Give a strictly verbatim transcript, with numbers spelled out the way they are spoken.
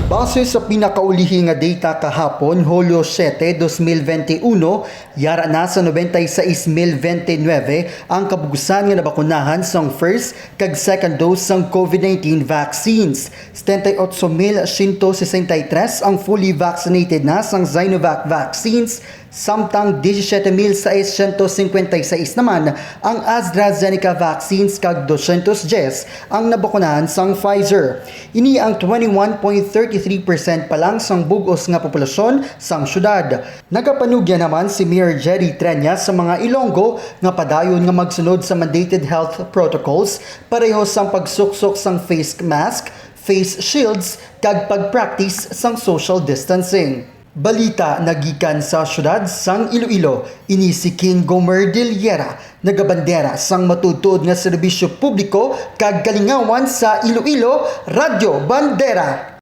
Base sa pinakaulihi nga data kahapon, Hulyo siete, dos mil bente uno, yara na sa noventa y seis mil bente nuebe ang kabugusan nga nabakunahan sang first kag second dose sang COVID nineteen vaccines. Setenta y otso mil siyento sesenta y tres ang fully vaccinated na sang Sinovac vaccines, samtang disisiete mil seiscientos cincuenta y seis naman ang AstraZeneca vaccines kag dosyentos diyes ang nabakunahan sang Pfizer. Ini ang twenty-one point thirty-three percent pa lang sang bug-os nga populasyon sang syudad. Nagapanugya naman si Mayor Jerry Treñas sa mga Ilonggo nga padayon nga magsunod sa mandated health protocols, pareho sang pagsuksok sang face mask, face shields, kag pag-practice sang social distancing. Balita nagikan sa siyudad sang Iloilo, ini si King Gomer Diliera, nagabandera sang matuod-tuod nga serbisyo publiko kag kalingawan sa Iloilo, Radyo Bandera.